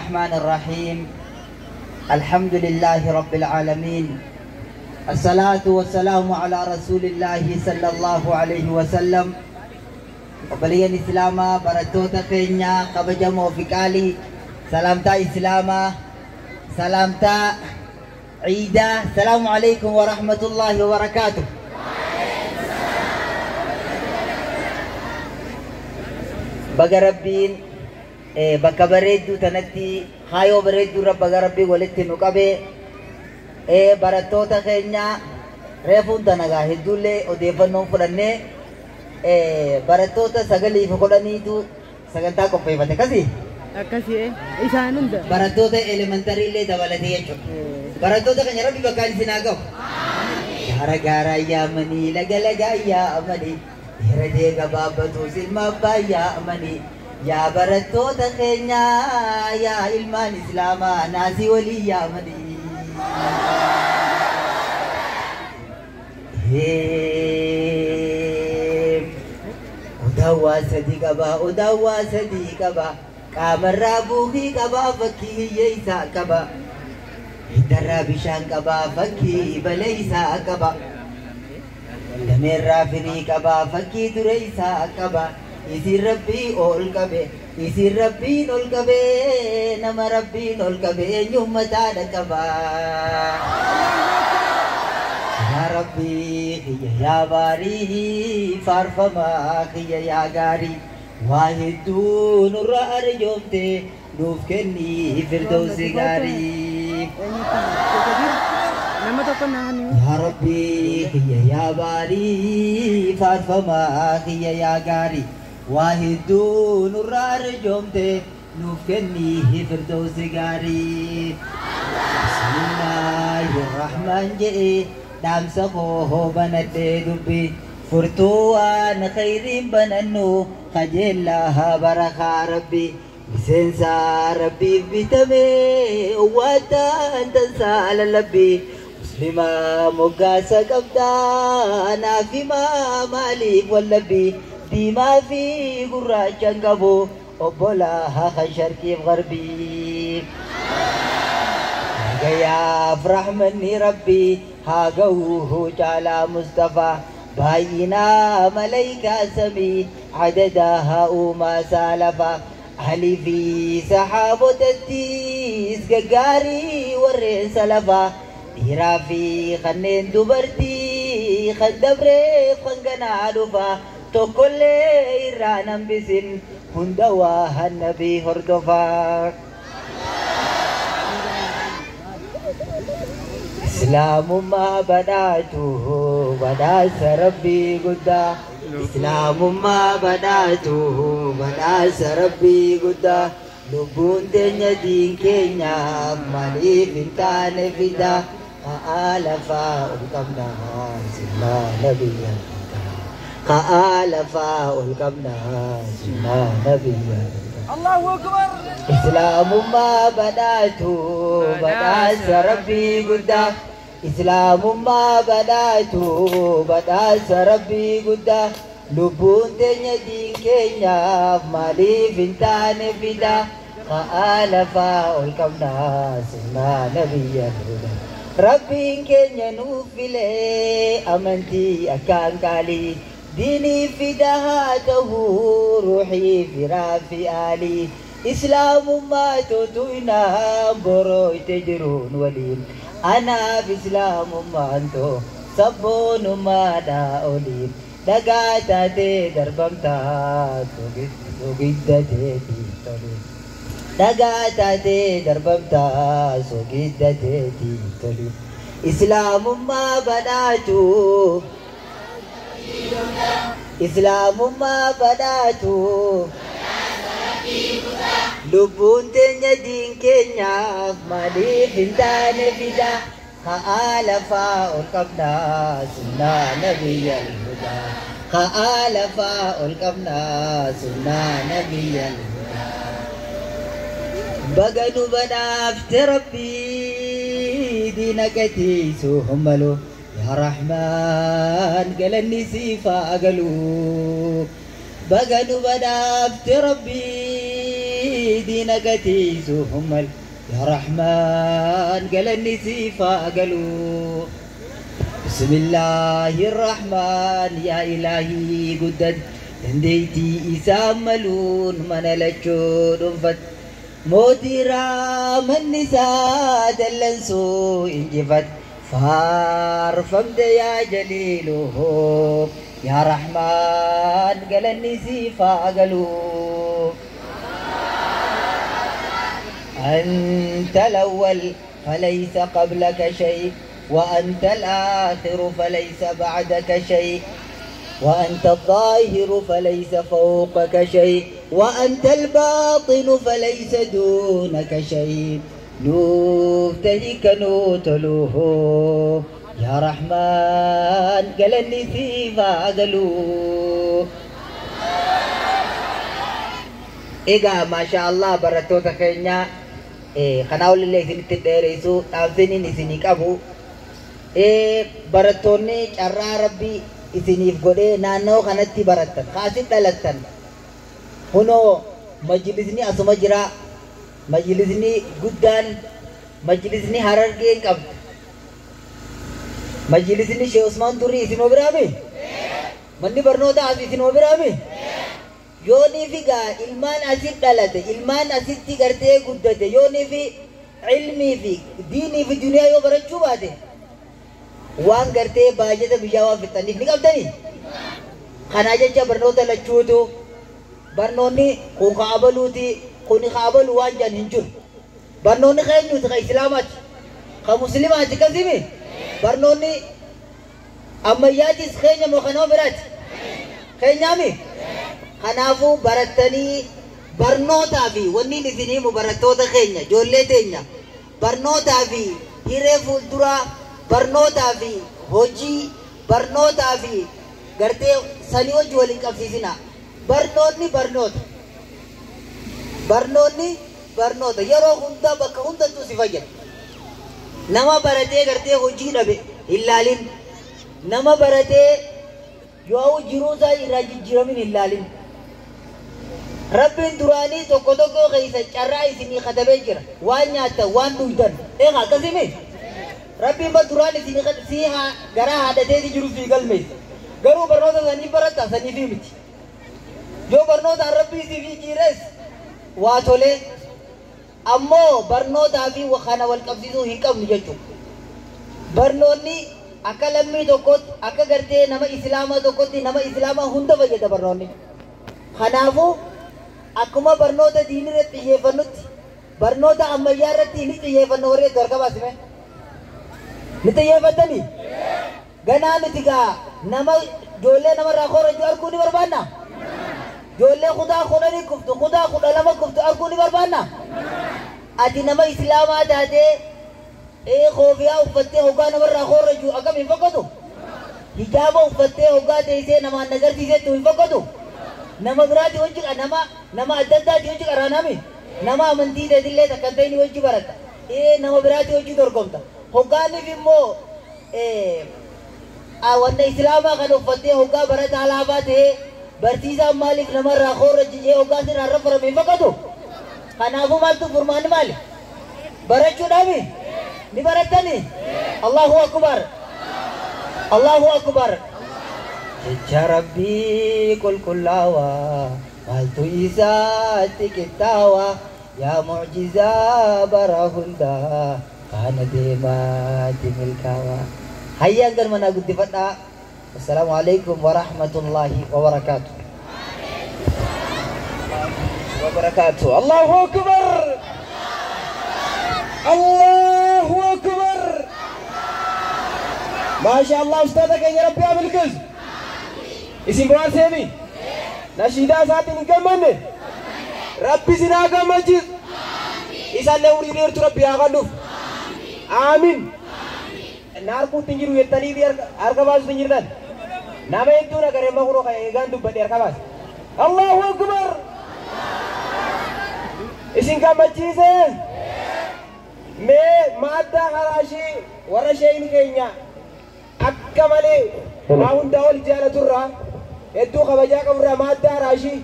الرحمن الرحيم. الحمد لله رب العالمين. الصلاة والسلام على رسول الله صلى الله عليه وسلم. Obboleeyyan Islaamaa, barattoota keenya kabajamoo fi qaalii, salaamtaa Islaamaa, salaamtaa ciidaa, salaamu alaikum wa rahmatullahi wa barakaatuh. Baga Rabbiin bakka bareedduu tanatti, kaayoo bareedduu irra baga Rabbiin walitti nu qabee. Barattoota keenya, reefuun tanagaa hedduullee odeeffannoon fudhannee, barattoota 9 fi 10tu sagantaa qopheeffate akkasii. Akkasii, isaan hunda. Barattoota elementary illee dabalatee jechuudha. Barattoota keenya, Rabbi bakkaan isin haa gahu. Gaara gaaraa yaamanii, laga lagaa yaamanii, dheeratee gabaabbatus ilma abbaa yaamanii. Yaa barattoota keenya, yaa ilmaan Islaamaa, naasii walii yaamanii. Odaawwaa sadii qaba, odaawwaa sadii qaba, qaamarraa buukii qaba, fakkii hiyyeessaa qaba. Hiddarraa bishaan qaba, fakkii baleessaa qaba. Dameerraa firii qaba, fakkii dureessaa qaba. Isin Rabbii ol qabe, isin Rabbiin ol qabe, nama Rabbiin ol qabe eenyummataadha qaba. Yaa Rabbii kiyya, yaa baarii, faarfamaa kiyya, yaa gaarii, waa hedduu nurra arjoomte, nuuf kennii firdoosi gaarii. Nama tokko naani. Yaa Rabbii kiyya, yaa baarii, faarfamaa kiyya, yaa gaarii, waa hedduu nurra arjoomte, nuuf kennii firdoosi gaarii. Bismillahirrahmaan jedhee dhaamsa koo banadhee, dubbi furtuu waan khayriin banannu kajeellaa barakaa Rabbi miseensa Rabbiif bitamee owwaataan tansaa lallabbii muslimaa moggaasa qabdaa naaf himaa, maaliif wallabbii diimaa fi gurraachan qabu obbolaa kan sharqiif garbii. Nagayaaf rahmanni Rabbii haa ga'uuhu caalaa Mustafaa, baay'inaa malaykaa samii cadadaa uumaa saalafa, ahlii fi saxaabotattiis gaggaarii warreen salafaa, dhiiraa fi kanneen dubartii, kan dabreef kan ganaa dhufa, tokkollee irraa nambisin, hunda waa nabii hordofaa. Islaamummaa badhaatu, badhaasa Rabbii guddaa. Islaamummaa badhaatu, badhaasa Rabbii guddaa. Lubbuun teenya diin keenyaaf maaliif hin taane fidaa? Ka'aa lafaa ol qabnaa sunnaa nabiyya. Ka'aa lafaa ol qabnaa sunnaa nabiyya. Allahu Akbar. Islaamummaa badhaatu, badhaasa Rabbii guddaa. Islaamummaa badhaatu, badhaasa Rabbii guddaa. Lubbuun teenya diin keenyaaf maaliif hin taane fidaa? Ka'aa lafaa ol qabnaa sunnaa nabiyya hudaa. Rabbiin keenya nuuf filee amantii akkaan qaalii. Diinii fidaa haa ta'uu ruuxii firaa fi aalii. Islaamummaa tutuinaan borooyte jiruun waliin. Anaaf islaamummaan too sabboonummaadha oliin. Dhagaa taatee darbamtaa sogidda teetii toliin. Dhagaa taatee darbamtaa sogidda teetii toliin. Islaamummaa badhaatu. Islaamummaa badhaatu. Lubbuun teenya diin keenyaaf maaliif hin taane fidaa? Ka'aa lafaa ol qabnaa sunnaa nabiyyal hudaa. Ka'aa lafaa ol qabnaa sunnaa nabiyyal hudaa. Baga nu badhaafte Rabbii diina gatiisuu malu. Yaa Rahmaan, galanni siif haa galu. Baga nu badhaafte Rabbii. Diina gatiisuuf mal yaa Rahmaan galanni siif haa galu. Bismillaahi Rahmaan yaa Ilaahii guddate dandeettii isaa maluun mana lachuu dhuunfate. Mootii raamanni isaa dallansuu injifate. Faarfamte yaa Jaliilu yaa Rahmaan galanni siif haa galu. أنت الأول فليس قبلك شيء وأنت الآخر فليس بعدك شيء وأنت الظاهر فليس فوقك شيء وأنت الباطن فليس دونك شيء. نوفتهك نوتلوه يا رحمن قلني سيفا قلو. Egaa maasha Allah barattoota keenya kanaa olillee isinitti dheeressu dhaamsiniin isinii qabu. Barattoonni carraa Rabbii isiniif godhee naannoo kanatti barattan kaasin dhalattan kunoo majlisni asuma jira. Majlisni guddaan majlisni Harargee hin qabdu. Majlisni Sheekh Usmaan Durii isinuma biraami? Manni barnootaa as isinuma biraami? Yoonii fi gaa ilmaan asitti dhalate ilmaan asitti gartee guddate yoonii fi ilmii fi diinii fi duniyaa yoo barachuu baate waan gartee baajata biyyaa waan fixaniif ni qabdanii. Kanaa jecha barnoota lachuutu barnoonni kun kaabaluuti kun kaabalu waan jedhan hin jiru. Barnoonni keenyuuti ka islaamaati ka muslimaati kasimi barnoonni ammayyaatis keenya moo kanama biraati keenyaami. Kanaafuu barattanii barnootaa fi wanni isin himu barattoota keenya ijoollee teenya barnootaa fi hiree fuulduraa barnootaa fi hojii barnootaa fi gartee sanii hojii waliin qabsiisina. Barnoonni barnoota. Barnoonni barnoota yeroo hundaa bakka hundattuu si fayyada. Nama baratee gartee hojii dhabe hin laalin. Nama baratee yoo jiruusaa irraa jijjiiramin hin laalin. Rabbiin duraanii tokko tokko keessa carraa isinii katabee jira. Waan nyaattan waan dhugdan. Egaa akkasimi? Rabbiin ba duraan isinii sii garaa haadhateeti jiru sii galmeessa. Garuu barnoota sanii baratta saniifi miti. Yoo barnootaan Rabbii siif jijjiires waa tolee. Ammoo barnootaa fi kana wal qabsiisuu hin qabnu jechuudha. Barnoonni akka lammii tokkotti akka gartee nama islaamaa tokkotti nama islaamaa hunda fayyada barnoonni. Kanaafuu akkuma barnoota diinii irratti xiyyeeffannutti barnoota ammayyaa irratti ni xiyyeeffanna warri itti harka baasime. Ni xiyyeeffattanii? Ganaa nuti gaa nama ijoollee namarraa korojuu arguu ni barbaanna? Ijoollee kutaa 10 kuftu kutaa 12 kuftu arguu ni barbaanna? Ati nama islaamaa taatee koofiyaa uffattee hoggaa namarraa korojuu akkam hin fokkatu? Hijaaba uffattee hoggaa teessee namaan agarsiisettu hin fokkatu? Nama biraati hojii nama adda addaati hojii qaraanami nama amantii teetillee takka ta'ini hojii baratta nama biraati hojii dorgomta hoggaaniif immoo wanna islaamaa kan uffattee hoggaa barataa laafaa ta'ee barsiisaan maaliif namarraa korojjee hoggaa sirraa raffarame hin fokkatu? Kanaafuu maaltu furmaanni maali? Barachuudhaami? Ni barattani? Allahu akbar! Allahu akbar! Jecha Rabbii qulqullaawaa maaltu isaatti qixxaawaa yaa mucjizaa bara hundaa faana deemaatti milkaawaa. Hayyaan galma naa guddifadhaa. Assalaamu alaikum wa rahmatullahi wa barakaatu. وبركاته. الله أكبر الله أكبر. ما شاء الله أستاذك يا ربي يا بالكز اسم بوار سيمي نشيدا ساتي نكمل ربي سناك مجيز إسان لوري ديرت ربي أغلف آمين. ناركو تنجرو يتني دي أركباز تنجردان نما يدونا كريم مغرو خيغان دبتي أركباز. الله أكبر. isin gammachiise mee maaddaa haraashii warra sheeyni keenya akka malee waa hunda ol jaalaturraa hedduu kabajaa qaburraa maaddaa haraashii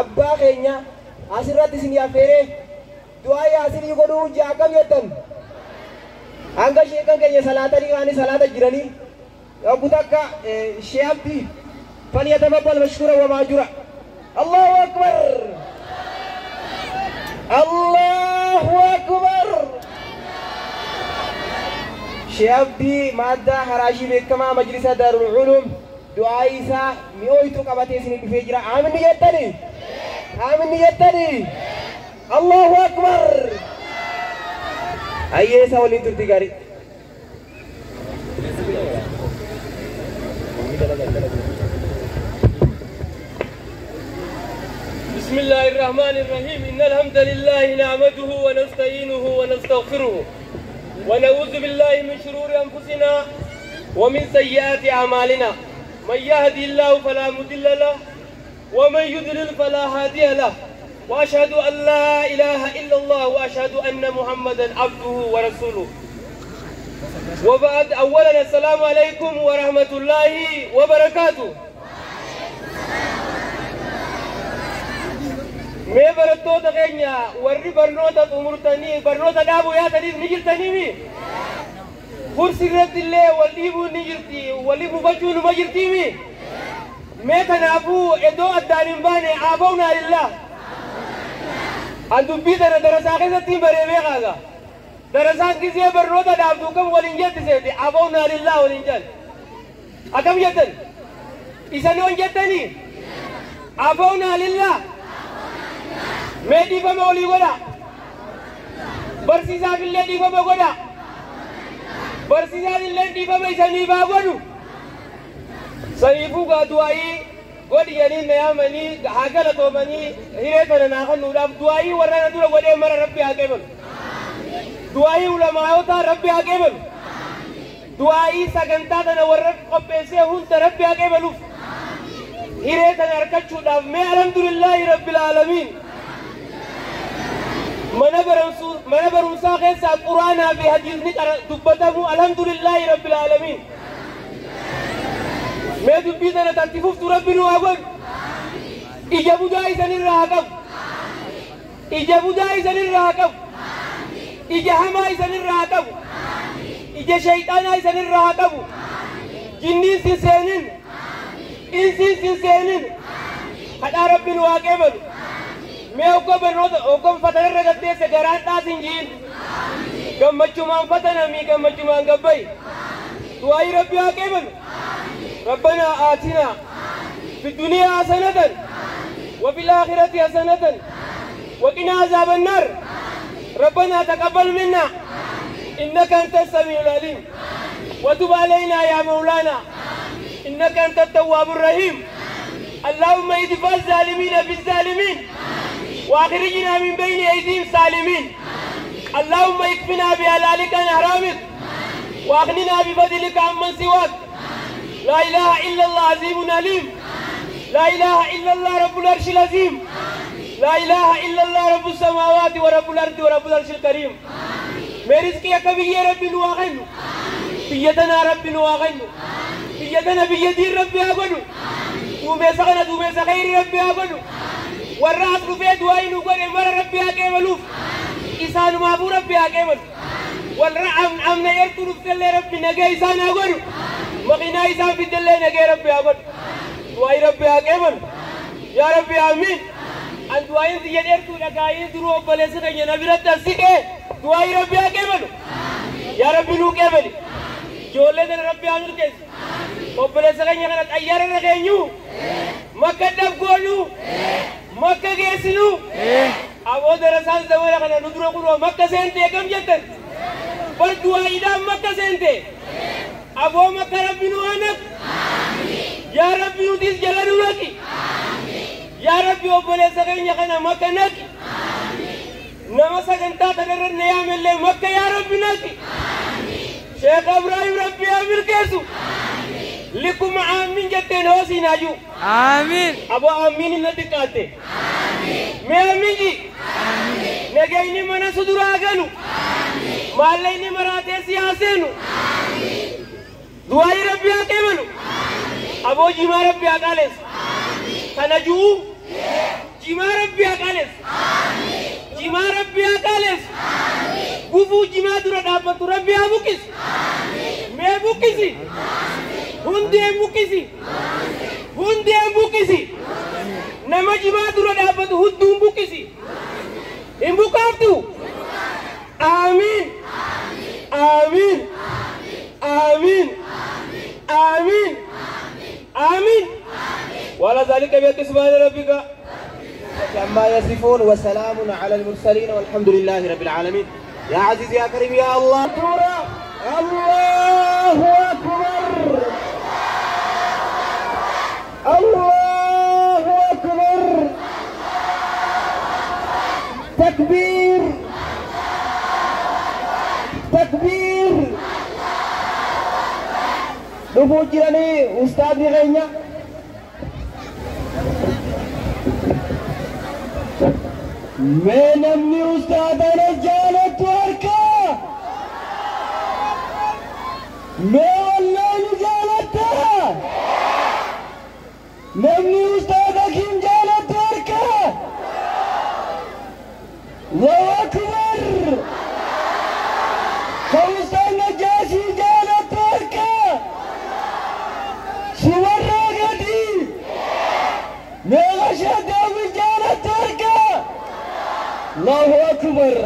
abbaa keenya Asirratti isin affeeree du'aa yaasinii godhuu ji'a akkam jettan hanga sheekan keenya salaatanii waan salaata jiranii obbo takka shee Abdii falyatafaddal mashkuura wa maajura. Allahu akbar, Allahu akbar. Shee Abdii maaddaa haraashii beekamaa majlisa Daarul Culuum du'aa isaa mi'ooytuu qabatee isinii dhufee jira. Aamin jettanii? Aamin jettanii? Allahu akbar. Ayyee isa waliin turtii gaarii. بسم الله الرحمن الرحيم. إن الحمد لله نعمده ونستعينه ونستغفره ونعوذ بالله من شرور أنفسنا ومن سيئات أعمالنا. من يهدي الله فلا مضل له ومن يضلل فلا هادي له، وأشهد أن لا إله إلا الله وأشهد أن محمدا عبده ورسوله. وبعد، أولا السلام عليكم ورحمة الله وبركاته. Mee barattoota keenya warri barnoota xumurtanii barnoota dhaabuu yaataniis ni jirtaniimi? Kursi irratti illee wal dhiibuun ni jirti, walii mufachuu numa jirtiimi? Mee kanaafuu iddoo addaan hin baane aabawnaa lillah. An dubbii tana darasaa keessatti hin baree beekaaga. Darasaan gisee barnoota dhaabdu kam waliin jettiseeti aabawnaa lillah waliin jedhan. Akkam jettan? Isan yoon jettanii? Aabawnaa lillah. Mee dhiifama olii godha. Barsiisaaf illee dhiifama godha. Barsiisaan illee dhiifama isaniif haa godhu. Saniifuu gaa du'aayii godhi jedhanii na yaamanii haa galatoomanii hiree kana naa kennuudhaaf du'aayii warra na dura godhee mara Rabbi haa qeebalu. Du'aayii ulamaayotaa Rabbi haa qeebalu. Du'aayii sagantaa tana warra qopheessee hunda Rabbi haa qeebaluuf. Hiree tana argachuudhaaf mee alhamdulillaahi rabbil aalamiin. Mana barumsaa keessaa quraanaa fi hadiisni dubbatamu alhamdulillaahi rabbil aalamiin. Mee dubbii tana tatti fuftu Rabbi nu haa godhu. Ija budaa isanirraa haa qabu. Ija budaa isanirraa haa qabu. Ija hamaa isanirraa haa qabu. Ija shayxaanaa isanirraa haa qabu. Jinniin sin seenin. Insiin sin seenin. Kadhaa Rabbi nu haa qeebalu. Mee oggoo barnoota oggoo fatanarra galteesse garaan dhaasin jiin. Gammachumaan fatanamii gammachumaan gabbayi. Du'aayii Rabbi haa qeebalu. ربنا آتنا في الدنيا حسنة وفي الآخرة حسنة وقنا عذاب النار. ربنا تقبل منا إنك أنت السميع العليم وتب علينا يا مولانا إنك أنت التواب الرحيم. اللهم ادفع الظالمين بالظالمين وأخرجنا من بين أيديهم سالمين. اللهم اكفنا بحلالك عن حرامك وأغننا بفضلك عمن سواك. لا إله إلا الله عظيم عليم. لا إله إلا الله رب العرش العظيم. لا إله إلا الله رب السماوات ورب الأرض ورب العرش الكريم. رزقي كبير ربي نواغنو بيدنا ربي نواغنو بيدنا بيدي ربي أغنو دومي سغنا دومي سخير ربي أغنو والرأس رفيد وين وقول مر ربي أكملوف إسان ما أبو ربي أكمل والرأم أمنا يرتو رفت ربي نجى إسان أغنو مقينا إسان في الدلة نجى ربي أغنو دعاء ربي أكمل يا ربي آمين. أن دعاء زيادة يرتو لكاين درو بلسك ينبرت تسيك دعاء ربي أكمل يا ربي نو كمل جولة ربي آمين كيس وبلسك ينكنا تيار ركينيو مكة دبقولو مكة جيسلو أبو درسان زمان كنا ندرو كلو مكة سنتي كم جتن بس دعاء إذا مكة سنتي أبو مكة ربي نو أنك يا ربي نوديس جلالو لك يا ربي وبلسك ينكنا مكة نك نما سكنتا تدرر نيام اللي مكة يا ربي نك شيخ إبراهيم ربي أمير كيسو لكم آمين جتين هوسي ناجو آمين أبو آمين النبي قاتي مي آمين جي نجيني منا صدور آغلو ماليني مراتي سياسينو دعائي ربي آكيملو أبو جيما ربي آكاليس تنجو Jimaa Rabbi haa qaaleessu. Jimaa Rabbi haa qaaleessu. Gufuu jimaa dura dhaabbatu Rabbi haa buqqisu. Mee buqqisi. Hundeen buqqisi. Hundeen buqqisi. Nama jimaa dura dhaabbatu hunduun buqqisi. Hin buqqaaftu. Amiin. Amiin. Amiin. Amiin. Amiin. وعلى ذلك بيك سبحان ربك عما يصفون وسلام على المرسلين والحمد لله رب العالمين. يا عزيز يا كريم يا الله. الله أكبر. الله أكبر. تكبير تكبير. دفو جيراني أستاذ غينيا. میں نمنی استاد جالت ورکا میں واللہ جالت نمنی استاد حکیم جالت ورکا. اللہ اکبر. خوستان نجاشی جالت ورکا سور راگتی میں غشد جالت ورکا. الله أكبر.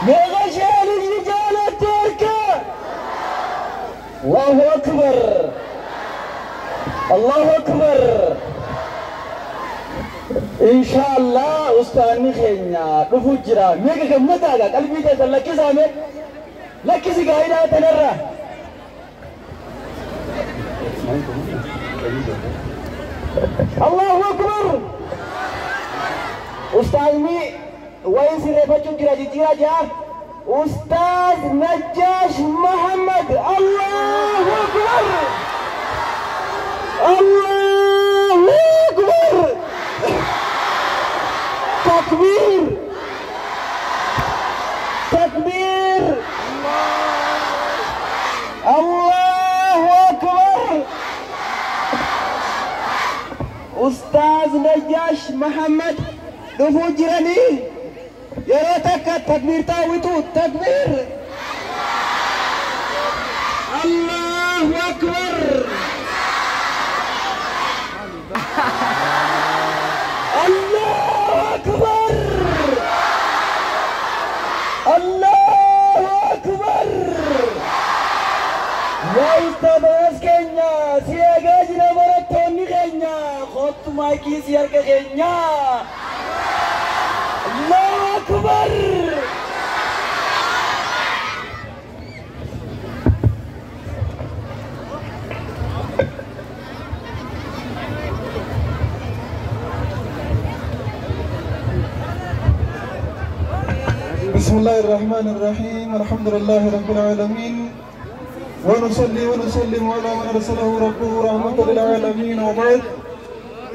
مغشال الرجال التركة. الله أكبر. الله أكبر. إن شاء الله أستاذ خينا رفجرا ميكا كمتا قلبي تلكي سامي لكي سيغايدا تنرى. الله أكبر. أستاذني وين سيرفتشون جرا جرا جا أستاذ نجاش محمد. الله أكبر. الله أكبر. تكبير تكبير. الله أكبر. أستاذ نجاش محمد دفو جيراني يرى تك تكبير تاويتو تكبير. الله أكبر. الله أكبر. الله أكبر. يا أستاذ كينيا سياجنا برتوني كينيا خط مايكي سيارك كينيا. الله أكبر. بسم الله الرحمن الرحيم. الحمد لله رب العالمين، ونصلي ونسلم على من أرسله ربه رحمة للعالمين، وبعد.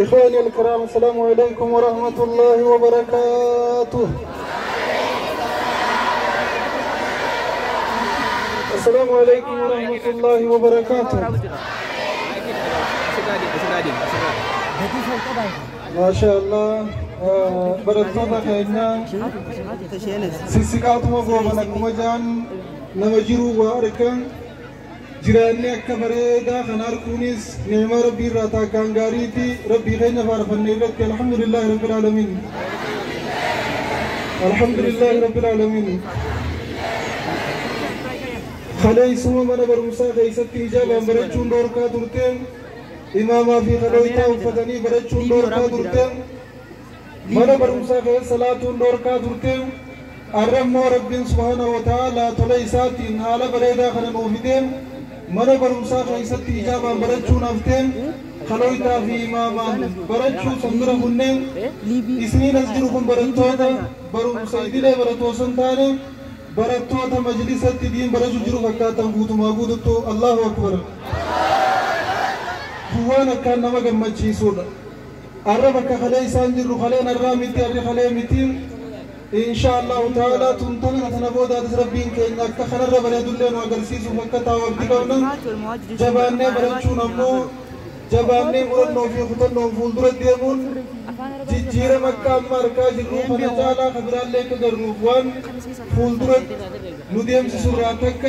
إخواني الكرام، السلام عليكم ورحمة الله وبركاته. السلام عليكم ورحمة الله وبركاته. ما شاء الله. barattoota keenya sissiqaatuma gooban akkuma jaan nama jiruu waa argan jiraanni akka bareedaa kan arguunis ni'ima rabbii irraa taakkaan gaariiti. Rabbii keenya faarfanne irratti alhamdulillahi rabbil aalamiin. Alhamdulillahi rabbil aalamiin. Kaleessuma mana barumsaa keessatti hijaabaan barachuun dhorkaa turteen, imaamaa fi kalooyitaa uffatanii barachuun dhorkaa turteen, mana barumsaa keessa salaatuun dhorkaa turteen, arrammoo rabbiin subhaanahu wa ta'aalaa tola isaatiin haala bareedaa kana nuu fideen mana barumsaa keessatti hijaabaan barachuun hafteen kalooyitaa fi imaamaan barachuu san bira kunneen isiniin as jiru kun barattoota barumsa idilee baratoo san taane barattoota majlisatti diin barachuu jiru fakkaatan guutumaa guututtu. Allahu akbar. Kun waan akkaan nama gammachiisudha. Arra bakka kalee isaan jirru kaleen arraa miti, arri kalee miti. Insha Allahu ta'ala tuntana kana boodaatis rabbiin keenya akka kanarra bareedullee nu agarsiisuuf akka taa'u abdii qabna. Jabaannee barachuun ammoo jabaannee murannoo fi kutannoon fuuldura deemuun Jijjiirama akka amma argaa jirru kana caalaa ka biraallee akka garruuf waan fuuldura nu deemsisu irraa takka.